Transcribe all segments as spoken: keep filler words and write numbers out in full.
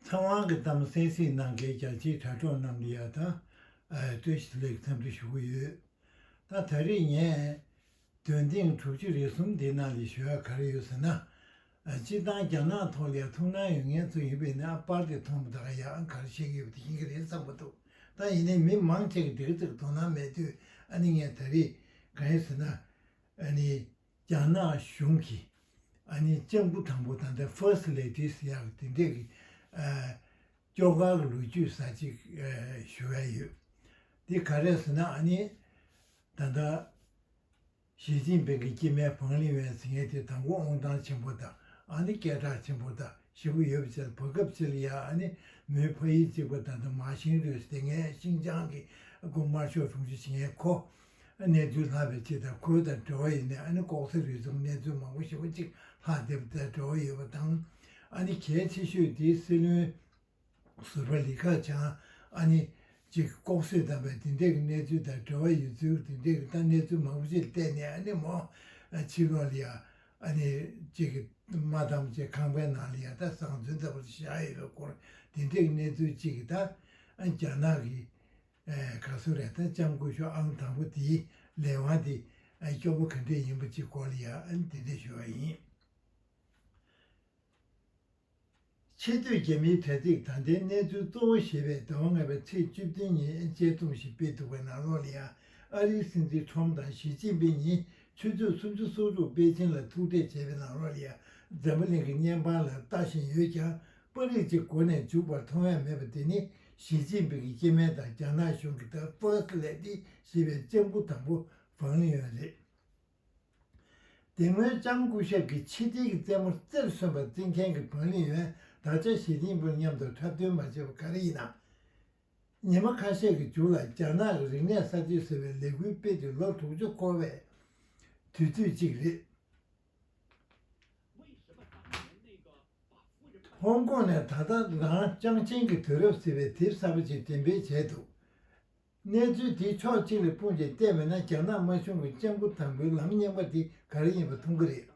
ཚེ་དབང་གི་གཏམ་གསན་གཟིགས་གནང་མཁན་རྒྱ་ཆེའི་དྲ་གྲོགས་རྣམས་ལ་ཡང་དང་། ཨ། བཀྲ་ཤིས་བདེ་ལེགས་འཚམས་འདྲི་ཞུ་གི་ཡོད། ད་ད་རེས་ངས་འདོན་ཐེངས་དྲུག་ཅུ་རེ་གསུམ་འདིའི་ནང་ལ་ཞུ་ཡ་ག་རེ་ཡོད་ཟེར་ན། ཨ། སྤྱིར་བཏང་རྒྱ་ནག་ཐོག་ལ་ཡ་ཐུགས་སྣང་ཡོད་མཁན་ཚོ་ཡིན་པས་ན། ཨ། པར་དེ་མཐོང་པ་དང་ཡང་ག་རེ་བཤད་ཀྱི་ཡོད་པ་དེ་ཤེས་ཀྱི་རེད་བསམ་གྱི་འདུག་ད་ཡིན་ནའི་མི་མང་ཆེ་གིས་དེ་ག་ཚོད་དོ་སྣང་མེད་དུས། ཨ་ནི་ངས་ད་རེས་གང་ཡིན་ཟེར་ན། ཨ་ནི་རྒྱ་ནག་གཞུང་གི། ཨ་ནི་ལྕམ་སྐུ་དང་པོ་དང་། ད་ཕར་སི་ཊི་ལེ་ཌི་ཟེར་ཡག་དེ་འདྲས་ཀྱི། ཨ། སྐྱོ་གར་གྱི་ལོ་རྒྱུས་ཟེར་ཅིག་ཨ། ཞུ་ཡ་ཡོད། འདི་ག་རེ་ཟེར་ན། ཨ་ནི་ད་ལྟ་ཞི་ཅིན་ཕིང་གི་སྐྱེ་དམན་ཝང་ལིན་ཡོན་ཟེར་མཁན་དེ་དང་པོ་དབང་ཐང་ཆེན་པོ་དང་། ཨ་ནི་སྐད་གྲགས་ཆེན་པོ་དང་ཞེ་པོ་ཡོད་པ་བྱས། བར་སྐབས་ཅིག་ལ་ཡ་ཨ་ནི་མོའི་ཕ་ཡུལ་གཅིག་པ་དང་། ད་མ་ཤིང་རུས་དེ་སྔའི་ཤིན་ཅང་གི་སྐུ་དམར་ཤོག་དྲུང་ཆེ་བྱེད་མཁན་ཁོ་གནས་ཚུལ་ལྷག་པའི་ཆེད་དང་། ཁོ་དང་འབྲེལ་བ་ཡོད་ནས་ཨ་ནི་ལྐོག་ཟ་རུལ་སུངས་གནས་ཚུལ་མང་པོ་ཞེ་པོ་ཅིག་ལྷག་བསྡད་པ་དང་འབྲེལ་བ་ཡོད་པ་དང་། ཨ་ནི་གལ་ཆེ་ཤོས་དེ་སྲིད་བློན་ཟུར་པ་ལི་ཁེ་ཆང་ཨ་ནི་ཅིག་ལྐོག་གསོད་བཏང་བའི་དེ་འདྲས་ཀྱི་གནས་ཚུལ་དང་འབྲེལ་བ་ཡོད་ཚུལ་དེ་འདྲས་ཀྱི་ད་གནས་ཚུལ་མང་པོ་ཞིག་བལྟས་ནས། ཨ་ནི་མོ་ཕྱི་ལོགས་ལ་ཡ་ཨ་ནི་ཅིག་མ་བཏང་བྱས་ཁང་པའི་ནང་ལ་ཡ་ད་བཟའ་ཚང་ལྟ་བུར་བཞག་ཡོད་པའི་སྐོར། དེ་འདྲས་ཀྱི་གནས་ཚུལ་ཅིག་གིས་ད་ཨ་རྒྱ་ནག་གི་ཨ་ག་སུ་རེད། ད་ལྕམ་སྐུ་ཞབས་ཨང་དང་པོ་དེའི་ལས་དབང་དེ་ཨ་སྐྱོ་པོ་ག་འདྲས་ཡིན་པ་ཅིག་སྐོར་ལ་ཡ་ཨ་ནི་དེ་འདྲས་ཞུ་བ་ཡིན། ཆེས་མཐོའི་རྒྱ་མིའི་དྲ་ཚིགས་ད་ལྟའི་གནས་ཚུལ་གཙོ་བོ་ཞེས་པའི་ཟླ་བ་ལྔ་པའི་ཚེས་བཅུ་བདུན་ཉིན་དཔྱད་རྩོམ་ཞིག་སྤེལ་འདུག་པའི་ནང་ལོགས་ལ་ཡང་། ཨ་རིའི་སྲིད་འཛིན་ཁྲོམ་དང་ཞི་ཅིན་ཕིང་གཉིས་ཆུ་ཚོད་སུམ་ཅུ་སོ་དྲུག་པེ་ཅིན་ལ་ཐུག་འཕྲད་བྱས་པའི་ནང་ལོགས་ལ་ཡང་། འཛམ་བུ་གླིང་གི་བརྙན་པར་ལ་ལྟ་བཞིན་ཡོད་ཀྱང་། པར་རིས་ཅིག་མགོ་ནས་མཇུག་བར་མཐོང་ཡ་མེད་པ་དེ་ནི་ཞི་ཅིན་ཕིང་གི་སྐྱེ་དམན་དང་རྒྱ་ནག་གཞུང་གི། ད་ཕར་སི་ཊི་ལེ་ཌི་ཞེས་པའི་ལྕམ་སྐུ་དང་པོ་ཝང་ལིན་ཡོན་རེད། དེ་སྔོན་ལྕམ་སྐུ་ཞབས་ཀྱི་ཕྱི་དྲིལ་གྱི་རྩེད་མོར་རྩེར་སོན་པ་བརྩི་མཁན་གྱི་ཝང་ལིན་ཡོན་ད་ཆ་ཞི་ཅིན་ཕིང་མཉམ་དུ་འཁྲབ་སྟོན་མ་བྱས་པ་ག་རེ་ཡིན་ན། ཉི་མ་ཁ་ཤས་ཀྱི་མཇུག་ལ་རྒྱ་ནག་གི་རིག་གནས་གསར་བརྗེ་ཟེར་བའི་ལས་འགུལ་སྤེལ་དུས་ལོ་དྲུག་ཅུ་འཁོར་བའི་དུས་ཚོད་ཅིག་རེད། ཧོང་ཀོང་ནས་ད་ལྟ་རང་ཅང་ཆེན་གྱི་དུས་རབས་ཟེར་བའི་དེབ་གསར་པ་ཅིག་འགྲེམས་སྤེལ་བྱས་འདུག་གནས་ཚུལ་དེ་ཕྱོགས་གཅིག་ལ་སྤུངས་ཏེ་བལྟས་པས་ན། རྒྱ་ནག་དམར་གཞུང་གི་ལྕམ་སྐུ་དང་པོའི་ལམ་རྙིང་པ་དེ་ག་རེ་ཡིན་པ་མཐོང་གི་རེད།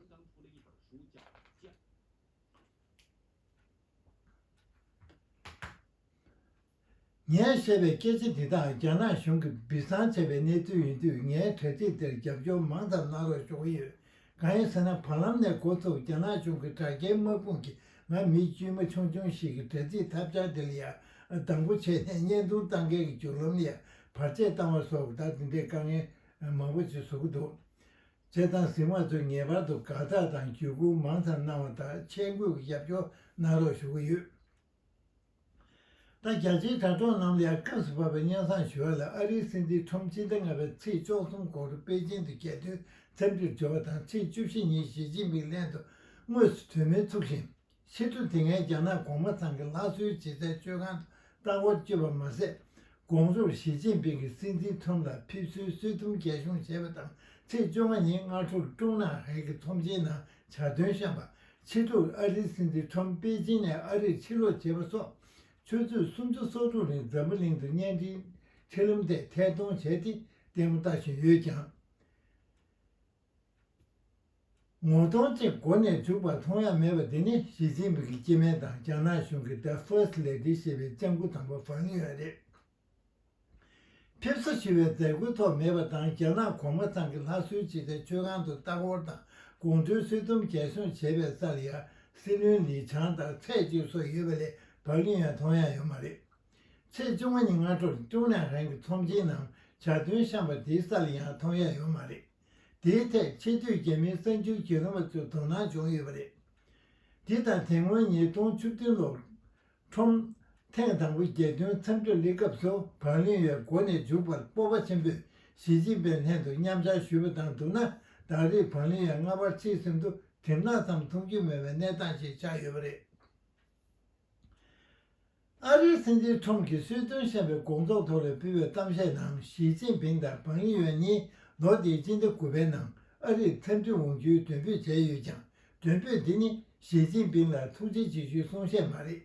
ངས་བཤད་པའི་སྐད་ཆ་འདི་དག་རྒྱ་ནག་གཞུང་གིས་སྦས་གསང་བྱས་པའི་གནས་ཚུལ་ཡིན་དུས། ངའི་དྲ་ཚིགས་འདིར་རྒྱབ་སྐྱོར་མང་ཙམ་གནང་རོགས་ཞུ་གི་ཡོད། གང་ཡིན་ཟེར་ན། བར་ལམ་ནས་འགོ་ཚུགས་རྒྱ་ནག་གཞུང་གི་དྲ་རྒྱའི་དམག་དཔུང་གིས་ང་མི་དཀྱུས་མ་ཆུང་ཆུང་ཞིག་གི་དྲ་ཚིགས་ཐབས་ཆག་འདི་ལ་ཡང་སྡང་པོ་བྱས་ནས་བརྙན་ཐུང་བཏང་མཁན་གྱི་བརྒྱུད་ལམ་ལ་ཡང་བར་ཆད་བཏང་བ་སོགས། ད་འདི་འདྲའི་དཀའ་ངལ་མང་པོ་ཞིག་བཟོ་གི་འདུག་བྱས་ཙང་གཟིགས་མོ་ཚོས་ངེས་པར་དུ་དགའ་རྟགས་དང་བརྒྱུད་སྐུར་མང་ཙམ་གནང་བ་དང་། ཆེད་འགོད་ཀྱི་རྒྱབ་སྐྱོར་གནང་རོགས་ཞུ་གི་ཡོད། ད་རྒྱ་ཆེའི་དྲ་གྲོགས་རྣམས་ལ་ཡང་སྐབས་སུ་བབས་པའི་སྙན་སེང་ཞུ་བ་ལ། ཨ་རིའི་སྲིད་འཛིན་ཁྲོམ་ཕྱི་ཟླ་ལྔ་པའི་ཚེས་བཅུ་གསུམ་གོང་དུ་པེ་ཅིང་དུ་རྒྱལ་དོན་འཚམས་འདྲིར་འབྱོར་བ་དང་། ཚེས་བཅུ་བཞི་ཉིན་ཞི་ཅིན་ཕིང་ལྷན་དུ་དངོས་སུ་གྲོས་མོལ་ཚུགས་ཤིང་། ཕྱི་དྲོ་དེ་སྔའི་རྒྱ་ནག་གོང་མ་ཚང་གི་ལྷ་གསོལ་བྱེད་སའི་མཆོད་ཁང་དུ་ལྟ་སྐོར་བསྐྱོད་པ་མ་ཟད། དགོང་དྲོར་ཞི་ཅིན་ཕིང་གིས་སྲིད་འཛིན་ཁྲོམ་ལ་ཕེབས་བསུའི་གསོལ་ཐུམ་རྒྱས་ཤོང་བྱས་པ་དང་། ཚེས་བཅོ་ལྔ་ཉིན་སྔ་དྲོར་ཀྲུང་ནན་ཧན་གྱི་ཚོམས་ཆེན་ནང་ཇ་འདོན་བཤམས་པ། ཕྱི་དྲོར་ཨ་རིའི་སྲིད་འཛིན་ཁྲོམ་པེ་ཅིང་ནས་ཨ་རིར་ཕྱིར་ལོག་བྱས་པ་སོགས། ཆུ་ཚོད་སུམ་ཅུ་སོ་དྲུག་རིང་འཛམ་བུ་གླིང་དུ་བརྙན་འཕྲིན་འཕྲིན་ལམ་ཐད་ཐད་གཏོང་བྱས་ཏེ་ལྟད་མོ་ལྟ་བཞིན་ཡོད་ཀྱང་། ངོ་གདོང་གཅིག་མགོ་ནས་མཇུག་བར་མཐོང་ཡ་མེད་པ་དེ་ནི་ཞི་ཅིན་ཕིང་གི་སྐྱེ་དམན་དང་རྒྱ་ནག་གཞུང་གི་The First Lady ཞེས་པའི་ལྕམ་སྐུ་དང་པོ་ཝང་ལིན་ཡོན་རེད། ཕེབས་བསུ་ཞུ་བའི་མཛད་སྒོའི་ཐོག་མེད་པ་དང་། རྒྱ་ནག་གོང་མ་ཚང་གི་ལྷ་གསོལ་བྱེད་སའི་མཆོད་ཁང་དུ་ལྟ་སྐོར་དང་། དགོང་དྲོའི་གསོལ་ཐུམ་རྒྱས་ཤོང་བྱས་པའི་སར་ཡང་སྲིད་བློན་ལི་ཆང་དང་ཚལ་གཅིག་སོགས་ཡོད་པ་ལས། ཝང་ལིན་ཡོན་མཐོང་ཡ་ཡོད་མ་རེད། ཚེས་བཅོ་ལྔ་ཉིན་སྔ་དྲོར་ཀྲུང་ནན་ཧན་གྱི་ཚོམས་ཆེན་ནང་ཇ་འདོན་བཤམས་པ་དེའི་སར་ཡང་མཐོང་ཡ་ཡོད་མ་རེད། དེའི་ཐད་ཆེས་མཐོའི་རྒྱ་མིའི་གསར་འགྱུར་བརྒྱུད་ལམ་པ་ཚོས་དོ་སྣང་བྱུང་ཡོད་པ་རེད། དེ་དང་དེ་སྔོན་ཉིས་སྟོང་བཅུ་བདུན་ལོར་ཁྲོམ་ཐེངས་དང་པོ་རྒྱལ་དོན་འཚམས་འདྲིར་སླེབས་སྐབས་སུ། ཝང་ལིན་ཡོན་མགོ་ནས་མཇུག་བར་སྤོབས་པ་ཆེན་པོས་ཞི་ཅིན་ཕིང་ལྷན་དུ་མཉམ་ཞུགས་ཞུས་པ་དང་བསྡུར་ན། ད་རེས་ཝང་ལིན་ཡོན་སྔ་བར་ཕྱིས་ཟིན་དུ་གྲིབ་ནག་ཙམ་མཐོང་རྒྱུ་མེད་པའི་གནས་སྟངས་ཤིག་ཆགས་ཡོད་པ་རེད། ཨ་རིའི་སྲིད་འཛིན་ཁྲོམ་གྱིས་གསོལ་སྟོན་བཤམས་པའི་དགོང་ཚོགས་ཐོག་ལ་ཕུལ་བའི་གཏམ་བཤད་ནང་། ཞི་ཅིན་ཕིང་དང་ཝང་ལིན་ཡོན་གཉིས་ལོ་འདིའི་སྤྱི་ཟླ་དགུ་པའི་ནང་ཨ་རིར་འཚམས་འདྲི་འོང་རྒྱུའི་མགྲོན་འབོད་བྱས་ཡོད་ཀྱང་། མགྲོན་འབོད་འདི་ནི་ཞི་ཅིན་ཕིང་ལ་ཐུགས་རྗེ་ཆེ་ཞུའི་གསུང་བཤད་མ་རེད།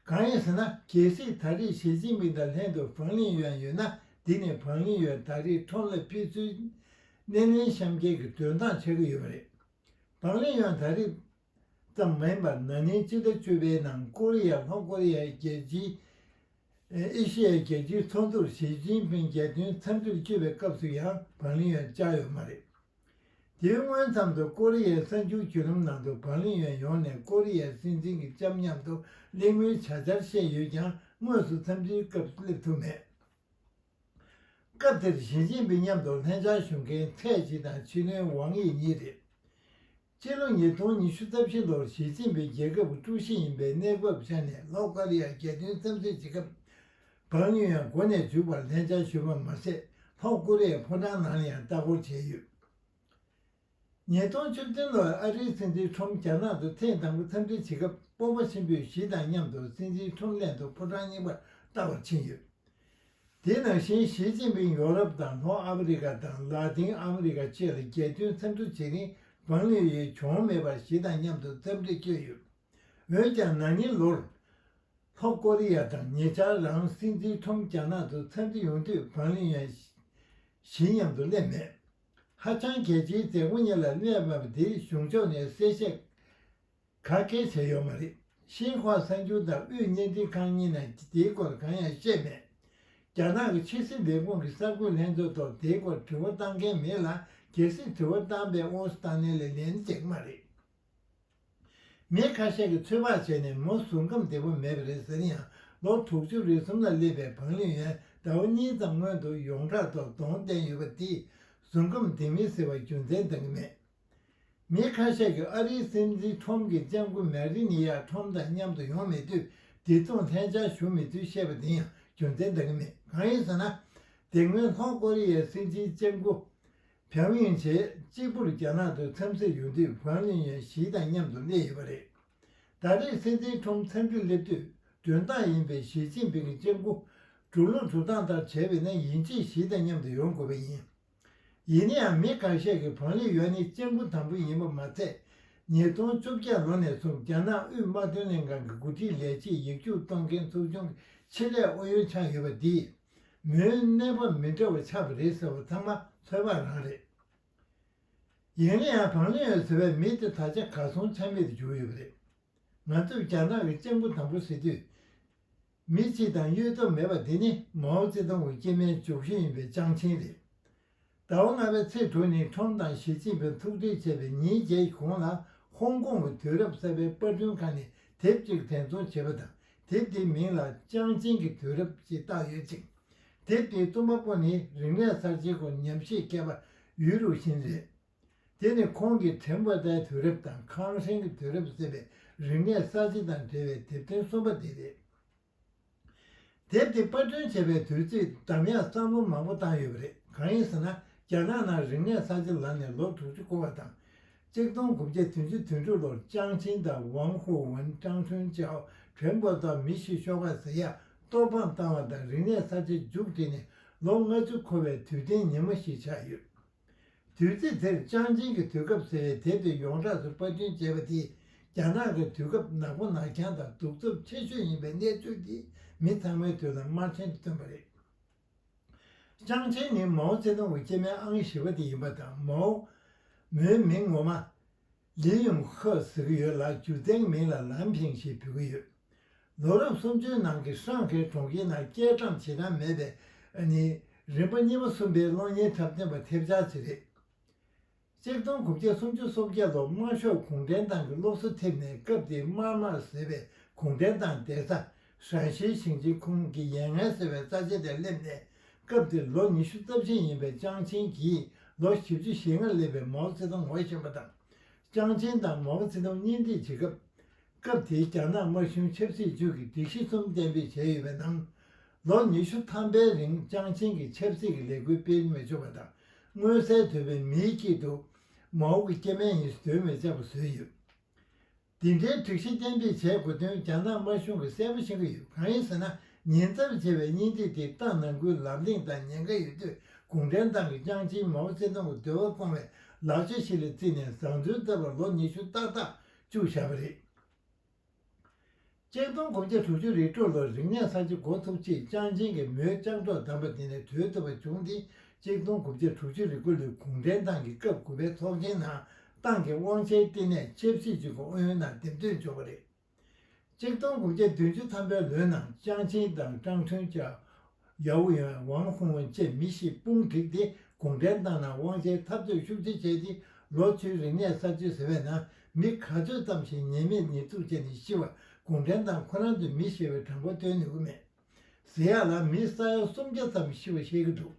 གང་ཡིན་ཟེར་ན། གལ་སྲིད་ད་རེས་ཞི་ཅིན་ཕིང་དང་ལྷན་དུ་ཝང་ལིན་ཡོན་ཡོད་ན། འདི་ནི་ཝང་ལིན་ཡོན་ད་རེས་ཁྲོམ་ལ་ཕེབས་བསུའི་སྣེ་ལེན་བཤམས་མཁན་གྱི་འདོན་སྟངས་ཆགས་ཀྱི་ཡོད་པ་རེད། ཝང་ལིན་ཡོན་ད་རེས་ ཙམ་མིན་པར་ན་ནིང་སྤྱི་ཟླ་བཅུ་པའི་ནང་ཀོ་རི་ཡ་ལྷོ་ཀོ་རི་ཡའི་རྒྱལ་སྤྱིའི་ཨེ་ཤི་ཡའི་རྒྱལ་སྤྱིའི་ཚོགས་འདུར་ཞི་ཅིན་ཕིང་རྒྱལ་དོན་འཚམས་འདྲིར་བསྐྱོད་པའི་སྐབས་སུ་ཡང་བང་ལིན་ཡོན་བཅར་ཡོད་མ་རེད། དེའི་སྔོན་ཙམ་དུ་ཀོ་རི་ཡའི་གསར་འགྱུར་བརྒྱུད་ལམ་ནང་དུ་བང་ལིན་ཡོན་ཡོང་ནས་ཀོ་རི་ཡའི་སྲིད་འཛིན་གྱི་ལྕམ་མཉམ་དུ་གླེང་མོལ་བྱ་འཆར་བཤད་ཡོད་ཀྱང་དངོས་སུ་འཚམས་འདྲིའི་སྐབས་སླེབས་ཐུབ་མེད། སྐབས་དེར་ཞི་ཅིན་ཕིང་མཉམ་དུ་ལྷན་བཅར་ཞུ་མཁན་ཚའེ་ཅི་དང་ཕྱི་ལོན་ཝང་དབྱི་གཉིས་རེད། སྤྱི་ལོ་ཉིས་སྟོང་ཉི་ཤུ་རྩ་བཞི་ལོར་ཞི་ཅིན་ཕིང་རྒྱལ་ཁབ་ཀྱི་ཀྲུའུ་ཞི་ཡིན་པའི་གནས་བབ་ཆ་ནས་ལྷོ་ཀོ་རི་ཡར་རྒྱལ་དོན་འཚམས་གཟིགས་བྱེད་སྐབས། བང་ལིན་ཡོན་འགོ་ནས་མཇུག་བར་ལྷན་བཅར་ཞུས་པ་མ་ཟད། ལྷོ་ཀོ་རི་ཡའི་ཕོ་བྲང་ནང་ལ་ཡང་ལྟ་སྐོར་བྱས་ཡོད། ཉིས་སྟོང་བཅུ་བདུན་ལོར་ཨ་རིའི་སྲིད་འཛིན་ཁྲོམ་རྒྱ་ནག་ཏུ་ཐེངས་དང་པོ་འཚམས་འདྲི་བྱེད་སྐབས། སྤོབས་པ་ཆེན་པོས་ཞི་དང་མཉམ་དུ་སྲིད་འཛིན་ཁྲོམ་ལྷན་དུ་ཕོ་བྲང་རྙིང་པར་ལྟ་བར་ཕྱིན་ཡོད། དེ་ནང་བཞིན་ཞི་ཅིན་ཕིང་ཡོ་རོབ་དང་ལྷོ་ཨ་ཧྥེ་རི་ཁ་དང་ལ་ཏིང་ཨ་མི་རི་ཀ་བཅས་ལ་རྒྱལ་དོན་འཚམས་འདྲི་བྱེད་རིང་། བང་ལིན་ཡོན་གྱོང་མེད་པར་ཞི་དང་མཉམ་དུ་འཚམས་འདྲིར་བསྐྱོད་ཡོད། འོན་ཀྱང་ན་ནིང་ལོར། ལྷོ་ཀོ་རི་ཡ་དང་ཉེ་ཆར་རང་སྲིད་འཛིན་ཁྲོམ་རྒྱ་ནག་ཏུ་འཚམས་འདྲི་ཡོང་དུས་བང་ལིན་ཡོན་ཞི་མཉམ་དུ་སླེབས་མེད། ཧ་ཅང་གལ་ཆེའི་མཛད་སྒོ་གཉིས་ལ་སླེབས་མེད་པ་འདིར་གཞུང་ཕྱོགས་ནས་གསལ་བཤད་ག་གེ་བྱས་ཡོད་མ་རེད། ཤིན་ཧྭ་གསར་འགྱུར་དང་དབུས་བརྙན་འཕྲིན་ཁང་གཉིས་ནས་དེའི་སྐོར་གང་ཡང་བཤད་མེད། རྒྱ་ནག་གི་ཕྱི་སྲིད་ལས་ཁུངས་ཀྱི་གསར་འགོད་ལྷན་ཚོགས་ཐོག་དེའི་སྐོར་དྲི་བ་བཏང་མཁན་མེད་ལ། གལ་སྲིད་དྲི་བ་བཏང་པའི་དབང་དུ་བཏང་ནའི་ལན་བྱེད་ཀྱི་མ་རེད། མི་ཁ་ཤས་ཀྱིས་ཚོད་དཔག་བྱས་ནས་མོ་གཟུགས་ཁམས་བདེ་པོ་མེད་པ་རེད་ཟེར་ཡང་། ལོ་དྲུག་ཅུ་རེ་གསུམ་ལ་སླེབས་པའི་བང་ལིན་ཡོན་ཟླ་བ་གཉིས་ཙམ་སྔོན་དུ་ཡོངས་གྲགས་ཐོག་གདོང་བསྟན་ཡོད་པ་དེས་གཟུགས་ཁམས་བདེ་མིན་ཟེར་བར་རྒྱུ་མཚན་འདང་གི་མེད། མི་ཁ་ཤས་ཀྱིས་ཨ་རིའི་སྲིད་འཛིན་ཁྲོམ་གྱི་ལྕམ་སྐུ་མེ་རི་ནི་ཡ་ཁྲོམ་དང་མཉམ་དུ་ཡོང་མེད་དུས། བདེ་སྡུག་ལྷན་བཅར་ཞུ་མེད་ཚུལ་བཤད་པ་དེ་ཡང་རྒྱུ་མཚན་འདང་གི་མེད། གང་ཡིན་ཟེར་ན། དེ་སྔོན་ལྷོ་ཀོ་རི་ཡའི་སྲིད་འཛིན་ལྕམ་སྐུ་ཕིའུ་ཡིན་ཆེ་གཅིག་པུར་རྒྱ་ནག་ཏུ་འཚམས་གཟིགས་ཡོང་དུས་བང་ལིན་ཡོན་ཞི་དང་མཉམ་དུ་སླེབས་ཡོད་པ་རེད། ད་རེས་སྲིད་འཛིན་ཁྲོམ་འཚམས་འདྲིར་སླེབས་དུས། མགྲོན་བདག་ཡིན་པའི་ཞི་ཅིན་ཕིང་གི་ལྕམ་སྐུ་འགྲོ་ལུགས་འགྲོ་སྟངས་ལྟར་བྱས་པས་ན། ཡིན་གཅིག་ཞི་དང་མཉམ་དུ་ཡོང་དགོས་པ་ཡིན། ཡིན་ན་ཡང་མི་ཁ་ཤས་ཀྱིས་བང་ལིན་ཡོན་ནི་ལྕམ་སྐུ་དང་པོ་ཡིན་པ་མ་ཚད། ཉིས་སྟོང་བཅོ་བརྒྱད་ལོ་ནས་བཟུང་རྒྱ་ནག་དབུས་དམག་དོན་ལྷན་ཁང་གི་འགོ་ཁྲིད་ལས་བྱེད་ཡིག་རྒྱུགས་གཏོང་མཁན་ཚོགས་ཆུང་གི་ཆེད་ལས་ཨུ་ཡོན་ཆགས་ཡོད་པ་འདིས། མོའི་གནས་བབ་མི་འདྲ་བ་ཆགས་པ་རེད་ཟེར་བ་ཚང་མ་ཚོད་དཔག་རང་རེད། ཡིན་ན་ཡང་བང་ལིན་ཡོན་ཟེར་བའི་མི་དེ་ད་ཆ་གར་སོང་ཆ་མེད་དུ་གྱུར་ཡོད་པ་རེད། ང་ཚོས་རྒྱ་ནག་གི་ལྕམ་སྐུ་དང་པོ་ཟེར་དུས། མི་གཅིག་དང་གཡོལ་ཐབས་མེད་པ་དེ་ནི་མའོ་ཙེ་ཏུང་གི་སྐྱེ་དམན་མཆོག་ཤོས་ཡིན་པའི་ཅང་ཆིང་རེད། ཟླ་བ་ལྔ་པའི་ཚེས་དྲུག་ཉིན་ཁྲོམ་དང་ཞི་ཅིན་ཕིང་ཐུག་འཕྲད་བྱས་པའི་ཉིན་བརྒྱད་གོང་ལ། ཧོང་ཀོང་གི་དུས་རབས་གསར་པའི་པར་སྐྲུན་ཁང་ནས་དེབ་ཅིག་འགྲེམས་ཚོང་བྱས་པ་དང་། དེབ་དེའི་མིང་ལ་ཅང་ཆིང་གི་དུས་རབས་ཅེས་བཏགས་ཡོད་ཅིང་། དེབ་དེའི་གཏུམ་པ་པོ་ནི་རིག་གནས་གསར་བརྗེའི་སྐོར་ཉམས་ཞིབ་མཁས་པ་ཡུས་རུའུ་ཤིན་རེད། དེ་ནི་ཁོང་གིས་ཁྲེང་པོ་ཏའི་དུས་རབས་དང་ཁང་ཧྲེང་གི་དུས་རབས་ཟེར་བའི་རིག་གནས་གསར་བརྗེ་དང་འབྲེལ་བའི་དེབ་ཐེར་གསུམ་པ་དེ་རེད། དེབ་དེ་པར་སྐྲུན་བྱས་པའི་དུས་ཚོད་འདམ་ཡག་བསམ་བློ་མང་པོ་བཏང་ཡོད་པ་རེད། གང་ཡིན་ཟེར་ན། རྒྱ་ནག་ནང་རིག་གནས་གསར་བརྗེ་ལངས་ནས་ལོ་དྲུག་ཅུ་འཁོར་བ་དང་། གཅིག་སྟོང་དགུ་བརྒྱ་བདུན་ཅུ་དོན་དྲུག་ལོར་ཅང་ཆིང་དང་ཝང་ཧུའུ་ཝུན། ཀྲང་ཁྲུན་ཅའོ། ཁྲེང་པོ་ཏའོ་མི་ཤི་ཤོག་ཁ་ཟེར་ཡག་གཏོར་ཕམ་བཏང་བ་དང་། རིག་གནས་གསར་བརྗེ་མཇུག་བསྒྲིལ་ནས་ལོ་ལྔ་བཅུ་འཁོར་བའི་དུས་སྟོན་ཉིན་མོ་ཞིག་ཆགས་ཡོད། དུས་ཚིགས་དེར་ཅང་ཆིང་གི་དུས་སྐབས་ཟེར་བའི་དེབ་དེ་ཡོངས་གྲགས་སུ་པར་སྐྲུན་བྱས་པ་དེས་རྒྱ་ནག་གི་དུས་སྐབས་ནག་པོ་ནག་རྐྱང་དང་གདུག་རྩུབ་ཆེ་ཤོས་ཡིན་པའི་གནས་ཚུལ་དེ་མི་ཚང་མའི་དོན་ལ་དམར་མཆན་དུ་བཏོན་པ་རེད། ཅང་ཆིང་ནི་མའོ་ཙེ་ཏུང་གི་སྐྱེ་དམན་ཨང་བཞི་པ་དེ་ཡིན་པ་དང་། མའོ། མོའི་མིང་ངོ་མ་ལི་ཡུང་ཧེ་ཟེར་གྱི་ཡོད་ལ། སྒྱུ་རྩལ་གྱི་མིང་ལ་ལམ་ཕིང་ཞེས་འབོད་ཀྱི་ཡོད། ལོ་རབས་སུམ་ཅུའི་ནང་གི་ཧྲང་ཧའེ་གྲོང་ཁྱེར་ནང་སྐྱེས་གྲམ་བྱེད་སྟངས་མེད་པའི་ནི་རིམ་པ་གཉིས་པ་གསུམ་པའི་གློག་བརྙན་འཁྲབ་སྟོན་པ་ཐེབས་ཆག་ཅིག་རེད། གཅིག་སྟོང་དགུ་བརྒྱ་སུམ་ཅུ་སོ་བརྒྱད་ལོར་དམར་ཤོག་གུང་ཁྲན་ཏང་གི་སློབ་གསོ་ཐེབས་ནས། སྐབས་དེའི་དམར་དམར་ཟེར་བའི་གུང་ཁྲན་ཏང་བསྡད་ས་ཧྲན་ཞི་ཞིང་ཆེན་ཁུལ་གྱི་ཡན་ངན་ཟེར་བའི་ས་ཆ་དེར་སླེབས་ནས། སྐབས་དེར་ལོ་ཉི་ཤུ་རྩ་བཞི་ཡིན་པའི་ཅང་ཆིང་གིས་ལོ་བཞི་བཅུ་ཞེ་ལྔར་སླེབས་པའི་མའོ་ཙེ་ཏུང་ངོ་ཤེས་པ་དང་། ཅང་ཆིང་དང་མའོ་ཙེ་ཏུང་གཉེན་སྒྲིག་བྱེད་སྐབས། སྐབས་དེའི་རྒྱ་ནག་དམར་གཞུང་ཆབ་སྲིད་ཅུས་ཀྱིས་སྒྲིག་གཞི་གསུམ་གཏན་འབེབས་བྱས་ཡོད་པའི་ནང་། ལོ་ཉི་ཤུ་ཐམ་པའི་རིང་ཅང་ཆིང་གིས་ཆབ་སྲིད་ཀྱི་ལས་འགུལ་སྤེལ་མི་ཆོག་པ་དང་། མངོན་གསལ་དོད་པའི་མིའི་དཀྱིལ་དུ་མའོ་གི་སྐྱེ་དམན་ཡིན་ཟེར་འདོན་མི་བྱ་བ་བཟོས་ཡོད། འདི་འདྲའི་སྒྲིག་གཞི་གཏན་འབེབས་བྱས་དགོས་དོན་རྒྱ་ནག་དམར་གཞུང་གིས་གསལ་པོ་ཤེས་ཀྱི་ཡོད། གང་ཡིན་ཟེར་ན། ཉེན་ཚབས་ཆེ་བའི་གཉེན་སྒྲིག་དེ་ཏང་ནང་ཁུལ་ལམ་སྟེང་དང་ཉེན་ཁ་ཡོད་དུས། གུང་ཁྲན་ཏང་གིས་ཅང་ཆིང་མའོ་ཙེ་ཏུང་གི་འདོད་པ་སྐོང་བའི་ལག་ཆ་ཞིག་ལ་བརྩིས་ནས་བཟང་བཙོན་བཏབ་པར་ལོ་ཉི་ཤུ་ཏག་ཏག་བཅུག་བཞག་པ་རེད། གཅིག་སྟོང་དགུ་བརྒྱ་དྲུག་ཅུ་རེ་དྲུག་ལོར་རིག་གནས་གསར་བརྗེ་འགོ་ཚུགས་ཆེད་ཅང་ཆིང་གིས་མོའི་ལྕགས་སྒྲོག་བསྡམས་པ་དེ་ནས་བྲོས་ཐུབ་པ་བྱུང་སྟེ། གཅིག་སྟོང་དགུ་བརྒྱ་དྲུག་ཅུ་རེ་དགུ་ལོའི་གུང་ཁྲན་ཏང་གི་སྐབས་དགུ་པའི་ཚོགས་ཆེན་ནང་ ཏང་གི་དབང་ཆའི་བསྟི་གནས་ཆབ་སྲིད་ཅུས་ཀྱི་ཨུ་ཡོན་ནང་འདེམས་ཐོན་བྱུང་བ་རེད། ཆིག་སྟོང་དགུ་བརྒྱ་བདུན་ཅུ་ཐམ་པའི་ལོའི་ནང་ཅང་ཆིང་དང་ཀྲང་ཁྲུན་ཅཱ། ཡའོ་ཡོན། ཝང་ཧུང་ཝུན་བཅས་མི་བཞི་དཔུང་བསྒྲིགས་ཏེ་གུང་ཁྲན་ཏང་ནང་དབང་ཆའི་འཐབ་རྩོད་ཤུགས་ཆེ་བྱས་ཏེ། ལོ་བཅུའི་རིག་གནས་གསར་བརྗེ་ཟེར་བའི་ནང་མི་ག་ཚོད་ཙམ་ཞིག་ཉེས་མེད་ཉེས་འཛུགས་བྱས་ནས་ཤི་བ། གུང་ཁྲན་ཏང་ཁོ་རང་ཚོས་མི་ཤི་བའི་གྲངས་འབོར་སྟོན་ནུས་ཀྱི་མེད། ཟེར་ཡག་ལ་མི་ས་ཡ་སུམ་བརྒྱ་ཙམ་ཤི་བ་བཤད་ཀྱི་འདུག་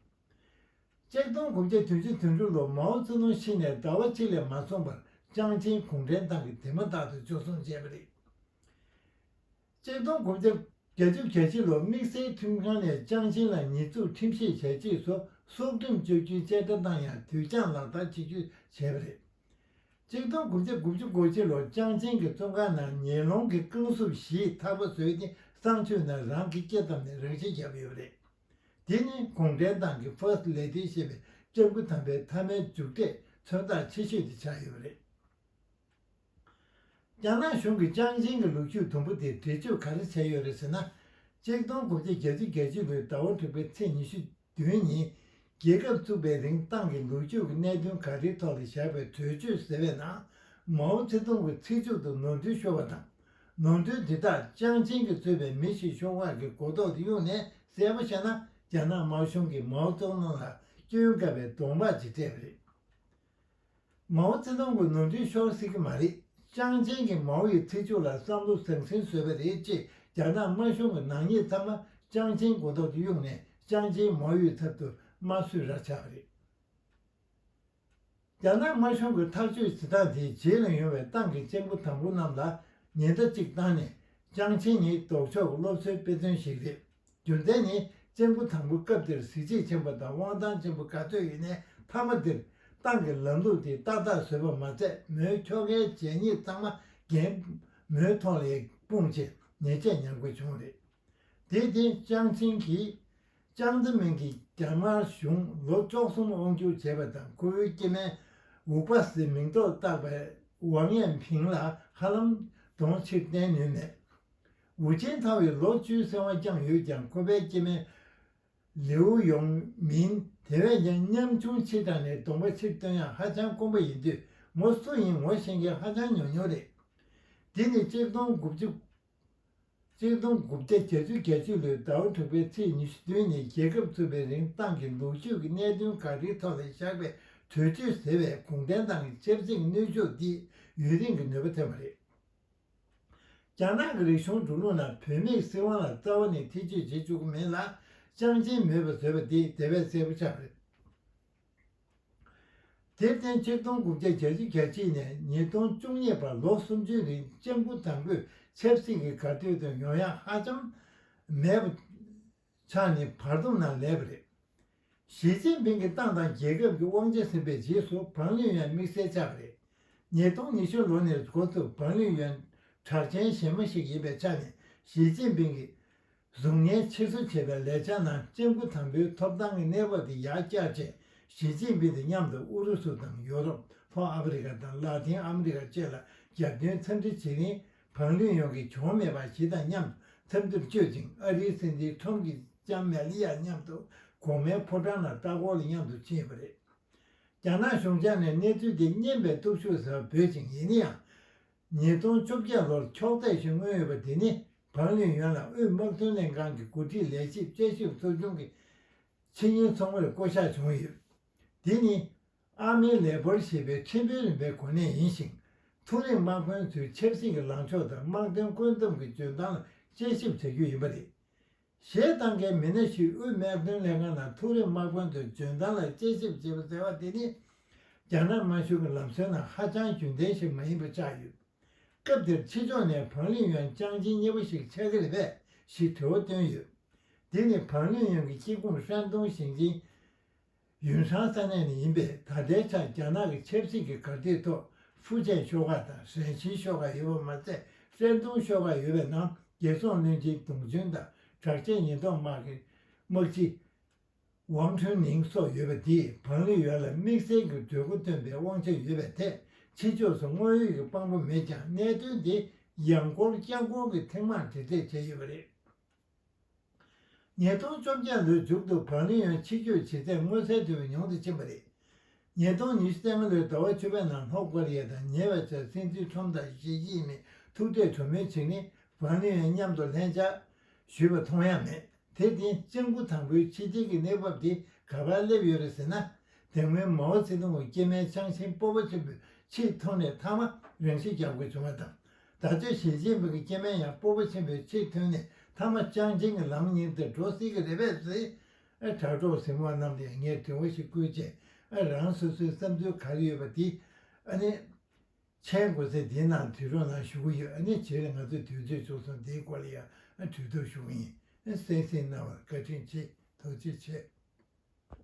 ཆིག་སྟོང་དགུ་བརྒྱ་བདུན་ཅུ་དོན་དྲུག་ལོར་མའོ་ཙེ་ཏུང་ཤི་ནས་ཟླ་བ་གཅིག་ལས་མ་སོང་བར་ཅང་ཆིང་གུང་ཁྲན་ཏང་གི་དེ་མ་ཐག་ཏུ་འཇུ་བཟུང་བྱས་པ་རེད། ཆིག་སྟོང་དགུ་བརྒྱ་བརྒྱད་ཅུ་གྱ་གཅིག་ལོར་དམིགས་བསལ་ཁྲིམས་ཁང་ནས་ཅང་ཆིང་ལ་ཉེས་འཛུགས་ཁྲིམས་བཤེར་བྱས་རྗེས་སུ་སྲོག་ཁྲིམས་གཅོད་རྒྱུའི་བཅད་ཁྲ་བཏང་ཡང་དུས་འགྱངས་ལག་བསྟར་བྱེད་རྒྱུ་བྱས་པ་རེད། ཆིག་སྟོང་དགུ་བརྒྱ་དགུ་བཅུ་གོ་གཅིག་ལོར་ཅང་ཆིང་གི་བཙོན་ཁང་ནང་ཉེས་སློང་གི་རྐང་ཟུར་བཞིས་ཐག་པ་བཟོས་ཏེ་གསང་སྤྱོད་ནང་རང་གི་སྐེ་བསྡམས་ནས་རང་ཤི་བརྒྱབ་ཡོད་པ་རེད། དེ་ནི་གུང་ཁྲན་ཏང་གི་First Lady ཞེས་པའི་ལྕམ་སྐུ་དམ་པའི་མཐའ་མའི་མཇུག་འབྲས་མཚོན་རྟགས་ཆེ་ཤོས་དེ་ཆགས་ཡོད་པ་རེད། རྒྱ་ནག་གཞུང་གིས་ཅང་ཆིང་གི་ལོ་རྒྱུས་དུམ་བུ་དེ་འགྲེལ་བརྗོད་ག་རེ་བྱས་ཡོད་རེད་ཟེར་ན། ཆིག་སྟོང་དགུ་བརྒྱ་གྱ་གཅིག་ལོའི་ཟླ་བ་དྲུག་པའི་ཚེས་ཉི་ཤུ་བདུན་ཉིན་རྒྱལ་ཁབ་བཙུགས་པའི་རིང་ཏང་གི་ལོ་རྒྱུས་ཀྱི་གནད་དོན་ག་རེའི་ཐོག་ལ་བཞག་པའི་གྲོས་ཆོད་ཟེར་བའི་ནང་། མའོ་ཙེ་ཏུང་གི་ཚིག་མཇུག་ཏུ་ནོར་འཁྲུལ་ཤོར་བ་དང་། ནོར་འཁྲུལ་འདི་དག་ཅང་ཆིང་གིས་གཙོས་པའི་མི་ཞིག་ཤོག་ཁག་གི་མགོ་ཐོག་ཏུ་གཡུགས་ནས་གསལ་པོ་བཤད་ན། རྒྱ་ནག་དམར་གཞུང་གིས་མའོ་ཙེ་ཏུང་ལ་སྐྱོན་བཀལ་བའི་གདོང་པ་ཅིག་སྤྲད་པ་རེད། མའོ་ཙེ་ཏུང་གི་ནོར་འཁྲུལ་ཤོར་སྲིད་ཀྱི་མ་རེད། ཅང་ཆིང་གིས་མའོ་ཡི་ཚིག་མཇུག་ལ་བསམ་བློ་ཟང་ཟིང་བཟོས་པ་རེད་ཅེས་རྒྱ་ནག་དམར་གཞུང་གི་ནག་ཉེས་ཚང་མ་ཅང་ཆིང་མགོ་ཐོག་ཏུ་གཡུགས་ནས་ཅང་ཆིང་མའོ་ཡི་ཚབ་ཏུ་དམར་གསོད་ར་ཆགས་པ་རེད། རྒྱ་ནག་དམར་གཞུང་གི་ཐག་གཅོད་བྱེད་སྟངས་དེས་རྗེས་ལ་ཡོང་བའི་ཏང་གི་ལྕམ་སྐུ་དང་པོ་རྣམས་ལ་ཉེན་བརྡ་གཅིག་བཏང་ནས། ཅང་ཆིང་ནི་ལྡོག་ཕྱོགས་ཀྱི་སློབ་གསོའི་དཔེ་མཚོན་ཞིག་རེད། རྒྱུ་མཚན་ནི་ལྕམ་སྐུ་དང་པོ་སྐབས་དེར་གཟི་བརྗིད་ཆེན་པོ་དང་དབང་ཐང་ཆེན་པོ་ག་ཚོད་ཡོད་ནའི་མཐའ་མ་དེར་ཏང་གི་ལམ་ལུགས་དེ་ཏག་ཏག་བཟོས་པ་མ་ཚད། མོའི་ཁྱོ་གའི་བྱས་ཉེས་ཚང་མ་འགན་མོའི་ཐོག་ལ་སྤུངས་རྗེས་ཉེས་ཆད་མྱངས་དགོས་བྱུང་བ་རེད། དེ་དེ་ཅང་ཆིང་གིས་ཅང་ཙེ་མིན་གྱིས་རྒྱ་དམར་གཞུང་ལོ་བཅུ་གསུམ་དབང་སྒྱུར་བྱས་པ་དང་། ཁོ་བོའི་སྐྱེ་དམན་ཝུ་པ་སིའི་མིང་ཐོག་བཏགས་པའི་ཝང་ཡན་ཕིང་ལ་ཧ་ལམ་གདོང་ཕྱིར་བསྟན་ནུས་མེད། ཝུ་ཅིན་ཐའོ་ཡིས་ལོ་བཅུའི་སྲིད་དབང་བསྐྱངས་ཡོད་ཀྱང་། ཁོ་པའི་སྐྱེ་དམན་ལིའུ་ཡོང་མིན་དེ་བས་ཀྱང་ཉམ་ཆུང་ཕྱིར་དྲགས་ནས་གདོང་པ་ཕྱིར་སྟོན་ཡག་ཧ་ཅང་དཀོན་པོ་ཡིན་དུས། མོ་སུ་ཡིན་ངོ་ཤེས་མཁན་ཧ་ཅང་ཉུང་ཉུང་རེད། འདི་ནི་ཆིག་སྟོང་དགུ་བཅུ། ཆིག་སྟོང་དགུ་བརྒྱ་བརྒྱད་ཅུ་གྱ་གཅིག་ལོའི་ཟླ་བ་དྲུག་པའི་ཚེས་ཉི་ཤུ་བདུན་ཉིན་རྒྱལ་ཁབ་བཙུགས་པའི་རིང་ཏང་གི་ལོ་རྒྱུས་ཀྱི་གནད་དོན་ག་རེའི་ཐོག་ལ་བཞག་པའི་གྲོས་ཆོད་ཟེར་བས་གུང་ཁྲན་ཏང་གི་ཆབ་སྲིད་ཀྱི་གནོན་ཤུགས་འདིས་ཡུན་རིང་གི་ནུས་པ་ཐོན་པ་རེད། རྒྱ་ནག་གི་རིག་གཞུང་འགྲོ་ལུགས་ནང་བུད་མེད་སྲིད་དབང་ལ་རྩ་བ་ནས་ཐེ་བྱུས་བྱེད་བཅུག་གི་མེད་ལ། ཅང་ཆིང་མེད་པ་བཟོས་པ་འདིས་དེ་བས་གསལ་པོ་ཆགས་པ་རེད། དེར་བརྟེན་ཆིག་སྟོང་དགུ་བརྒྱ་གྱ་གཅིག་གྱ་གཅིག་ནས་ཉིས་སྟོང་བཅུ་གཉིས་བར་ལོ་སུམ་ཅུའི་རིང་ལྕམ་སྐུ་དང་པོས་ཆབ་སྲིད་ཀྱི་གར་སྟེགས་དུ་ཡོང་ཡག་ཧ་ཅང་མེད་པ་ཆགས་ནས་བར་འདུམ་ནང་ལངས་པ་རེད། ཞི་ཅིན་ཕིང་གིས་ཏང་དང་རྒྱལ་ཁབ་ཀྱི་དབང་ཆ་ཟིན་པའི་རྗེས་སུ་བང་ལིན་ཡོན་དམིགས་བསལ་ཆགས་པ་རེད། ཉིས་སྟོང་ཉི་ཤུ་ལོ་ནས་འགོ་བཙུགས་བང་ལིན་ཡོན་གྲགས་ཅན་གཞན་མ་ཞིག་ཡིན་པའི་ཆ་ནས། ཞི་ཅིན་ཕིང་གིས་གཟུགས་བརྙན་ཕྱིར་བཟོ་བྱས་པའི་ལས་འཆར་ནང་ལྕམ་སྐུ་དམ་པོའི་ཐོབ་ཐང་གི་གནས་བབ་དེ་ཡར་བསྐྱར་རྗེས། ཞི་ཅིན་ཕིང་དང་མཉམ་དུ་ཨུ་རུ་སུ་དང་ཡོ་རོབ། ལྷོ་ཨ་ཕི་རི་ཀ་དང་ལ་ཏིན་ཨ་མི་རི་ཀ་བཅས་ལ་རྒྱབ་མདུན་འཚམས་འདྲི་བྱེད་རིང་། བང་ལིན་ཡོན་གྱིས་གྱོང་མེད་པར་ཞི་དང་མཉམ་འཚམས་འདྲིར་བསྐྱོད་ཅིང་། ཨ་རིའི་སྲིད་འཛིན་ཁྲོམ་གྱི་ལྕམ་མེ་ལི་ཡ་མཉམ་དུ་གོང་མའི་ཕོ་བྲང་ནང་ལྟ་སྐོར་ལ་མཉམ་དུ་ཕྱིན་ཡོད་པ་རེད། རྒྱ་ནག་གཞུང་ཕྱོགས་ནས་གནས་ཚུལ་དེ་སྙན་པའི་སྟོབས་ཤུགས་ཟེར་བ་འབོད་ཅིང་། ཡིན་ན་ཡང་། ཉིས་སྟོང་བཅོ་བརྒྱད་ལོར་ཁྱོག་ཚད་ཞིག་མངོན་ཡོད་པ་དེ་ནི། བང་ལིན་ཡོན་ལ་དབུས་དམག་དོན་ལྷན་ཁང་གི་འགོ་ཁྲིད་ལས་བྱེད་དཔྱད་ཞིབ་ཚོགས་ཆུང་གི་ཕྱི་ཉིན་ཚོགས་མིར་བསྐོ་གཞག་བྱུང་ཡོད། དེ་ནི། ཨར་མི་ལེ་བར་ཞེས་པའི་ཁྲིམས་དཔོན་རིམ་པའི་གོ་གནས་ཡིན་ཞིང་། མཐོ་རིམ་དམག་དཔོན་ཚོའི་ཆབ་སྲིད་ཀྱི་ལངས་ཕྱོགས་དང་དམག་དོན་བཀོད་འདོམས་ཀྱི་འཇོན་ཐང་ལ་དཔྱད་ཞིབ་བྱ་རྒྱུ་ཡིན་པ་རེད། གཞས་བཏང་མཁན་མི་སྣ་ཞིག་དབུས་དམག་དོན་ལྷན་ཁང་ནང་མཐོ་རིམ་དམག་དཔོན་ཚོའི་འཇོན་ཐང་ལ་དཔྱད་ཞིབ་བྱེད་པ་ཟེར་བ་དེ་ནི། རྒྱ་ནག་དམར་གཞུང་གི་ལམ་སྲོལ་ནང་ཧ་ཅང་རྒྱུན་ལྡན་ཞིག་མ་ཡིན་པ་ཆགས་ཡོད། སྐབས་དེར་ཕྱི་ཕྱོགས་ནས་བང་ལིན་ཡོན་ཅང་ཆིང་གཉིས་པོ་ཞིག་ཆགས་ཀྱི་རེད་པས་ཞེས་དྲི་བ་བཏོན་ཡོད། འདི་ནི་བང་ལིན་ཡོན་གྱི་སྐྱེ་ཁུངས་ཧྲན་ཏུང་ཞིང་ཆེན་ཡུན་ཧྲན་ས་གནས་ནས་ཡིན་པས། ད་ལྟའི་ཆར་རྒྱ་ནག་གི་ཆབ་སྲིད་ཀྱི་གར་སྟེགས་ཐོག་ཧྥུ་ཅན་ཤོག་ཁག་དང་ཧྲན་ཤིན་ཤོག་ཁག་ཡོད་པ་མ་ཚད། ཧྲན་ཏུང་ཤོག་ཁག་ཡོད་པའི་ནང་རྒྱལ་སྲུང་བློན་ཆེན་ཏུང་ཅུན་དང་། དྲག་ཆས་ཉེན་རྟོག་དམག་གི་དམག་སྤྱི་ཝང་ཁྲུན་ནིང་སོགས་ཡོད་པ་འདིས་བང་ལིན་ཡོན་ལ་དམིགས་བསལ་གྱི་གྲོས་འགོ་བཏོན་པའི་དབང་ཆ་ཡོད་པའི་ཐད། ཕྱི་ཕྱོགས་སུ་དངོས་ཡོད་ཀྱི་དཔང་པོ་མེད་ཀྱང་། གནད་དོན་འདི་ཡང་སྐོར་བསྐྱར་སྐོར་གྱིས་ཐེངས་མང་འདྲི་རྩད་བྱས་ཡོད་པ་རེད། ཉིས་སྟོང་བཅོ་བརྒྱད་ལོའི་མཇུག་ཏུ་བང་ལིན་ཡོན་ཕྱིར་བསྐྱོད་བྱེད་ཚད་མངོན་གསལ་དོད་པའི་ཉུང་དུ་ཕྱིན་པ་རེད། ཉིས་སྟོང་ཉི་ཤུ་རྩ་ལྔ་ལོའི་ཟླ་བ་བཅུ་པའི་ནང་ལྷོ་ཀོ་རི་ཡ་དང་ཉེ་བའི་ཆར་སྲིད་འཛིན་ཁྲོམ་དང་ཞི་ཅིན་ཕིང་ཐུག་འཕྲད་གྲོས་མོལ་བྱེད་མཁན་ཝང་ལི་ཡང་མཉམ་དུ་ལྷན་བཅར་ཞུས་པ་མཐོང་ཡ་མེད། དེར་བརྟེན་ལྕགས་འགུ་དང་པོའི་ཕྱི་རྒྱལ་གྱི་གནས་བབ་དེ་ག་པར་སླེབས་ཡོད་རེད་ཟེར་ན། དེ་སྔོན་མའོ་ཙེ་ཏུང་གི་སྐྱེ་དམན་ཅང་ཆིང་སྤོབས་པ་ཆེན་པོས་ཆེས་ཐོག་ནས་མཐའ་མ་རང་ཤི་རྒྱག་དགོས་བྱུང་བ་དང་། ད་ཆ་ཞི་ཅིན་ཕིང་གི་སྐྱེ་དམན་ཡང་སྤོབས་པ་ཆེན་པོས་ཆེས་ཐོག་ནས་མཐའ་མ་ཅང་ཆིང་གི་ལམ་གཉེར་དེ་འགྲོ་སྲིད་ཀྱི་རེད་པས་ཟེར། ཨ་དྲ་གྲོགས་གཟིགས་མོ་རྣམས་ལ་ངས་དྲི་བ་ཞིག་བསྐུར་རྗེས། ཨ་རང་སོ་སོའི་བསམ་ཚུལ་ག་རེ་ཡོད་པ་དེ་ཨ་ནི་མཆན་འགོད་ཚད་འདིའི་ནང་དུས་རོགས་གནང་ཞུ་གི་ཡོད། ཨ་ནི་རྗེས་ལ་ང་ཚོས་དུས་ཚོད་བྱུང་སོང་འདིའི་སྐོར་ལ་ཡང་ཨ་གྲོས་བསྡུར་ཞུ་གི་ཡིན། ཨ་གསན་གཟིགས་གནང་བར་བཀའ་དྲིན་ཆེ། ཐུགས་རྗེ་ཆེ།